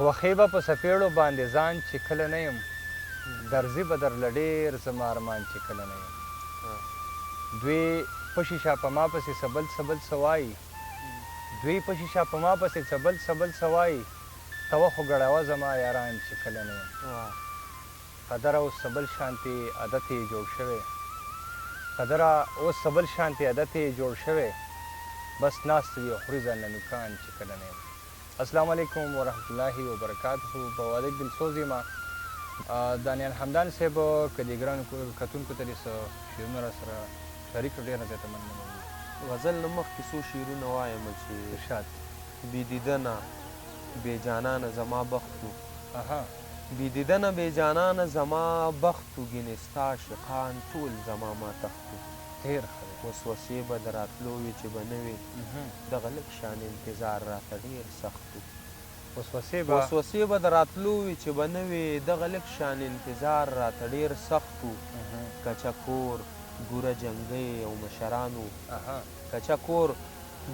وښې به په څپېړو باندې ځان چې کله نه یم، درځي به درله ډېر زما ارمان چې کله نه یم. دوی په شیشه په ما پسې څه بل څه بل څه وايي، دوی په شیشه په ما پسې څه بل څه بل څه وايي، ته وه خو ګړوه زما یاران چې کله نه یم. قدره اوس څه بل شانتې عادت یې جوړ شوی، قدره اوس څه بل شانتې عادت یې جوړ شوی، بس ناست وي او خوري ځانله نوکان چې کله نه یم. اسلام علیکم ورحمت الله وبرکاته په واده دلسوز یم دانیال حمدان صاحب که دې ګرانو کتونکو ته دې څه شعرونه راسره شریک کړو ډېره زیاته مننه به وي. غزل نه مخکې څو شعرونه وایم چې. ارشاد. بې دیدنه بې جانانه زما بخت و. اها. بې دیدنه بې جانانه زما بخت و ګینې ستا عاشقان ټول زما ماتخت و. ډېر ښه دی. وسوسې به د راتلو وې چې به نه وې. دغه لږ شان انتظار راته ډېر سخت و. وسوسې به. وسوسې به د راتلو وې چې به نه وې دغه لږ شان انتظار راته ډېر سخت و. کچه کور، ګوره جنګۍ او مشران وو. کچه کور،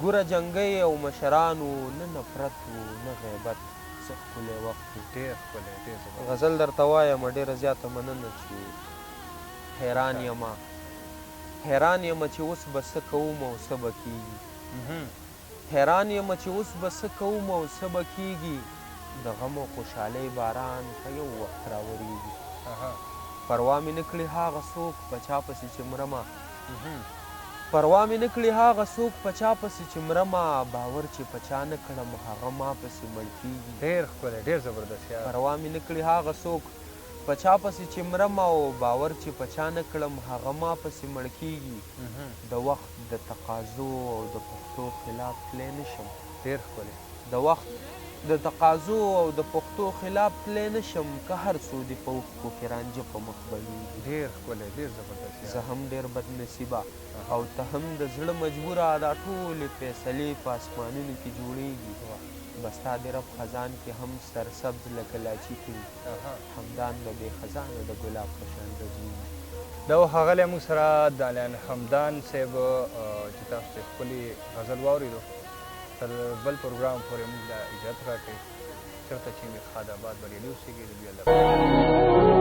ګوره جنګۍ او مشران وو نه نفرت وو نه غیبت څه ښکلی وخت وو. ډېر ښکلی، ډېر زبردست. غزل درته وایم ډېره زیاته مننه چې حیران یم حیران یم چې اوس به څه کوم او څه به کیږي حیران یم چې اوس به څه کوم او څه به کیږي د غم او خوشحالۍ باران په یو وخت راوریږي پروا مې نه کړي هغه څوک په چا پسې چې مرمه پروا مې نه کړي هغه څوک په چا پسې چې مرمه باور چې په چا نه کړم هغه ما پسې مړ کیږي. ډیر ښکلی ډیر زبردست یار. پروا مې نه کړي هغه څوک په چا پسې چې مرم او باور چې په چا نه کړم هغه ما پسې مړ کیږي د وخت د تقاضو او د پښتو خلاف تلی نه شم. ډیر ښکلی. د وخت د تقاضو او د پښتو خلاف تلی نه شم که هر څو دې په اوښکو کې رانجه په مخ بهیږي. ډیر ښکلی ډیر زبردست یار. زه هم ډیر بد نصیبه او ته هم د زړه مجبوره دا ټولې فیصلې په اسمانونو کې جوړیږي به ستا د رب خزان کې هم سرسبز لکه لاچي کړي حمدان به بې خزانه د ګلاب په شان رژیږي. دا و ښاغلی موږ سره دانیال حمدان صیب چې تاسو ته یې ښکلې غزل واوریدو. تر بل پروګرام پورې موږ له اجازت راکړئ. چرته چې وي ښاد آباد بریالي اوسیږئ د دوی الله په.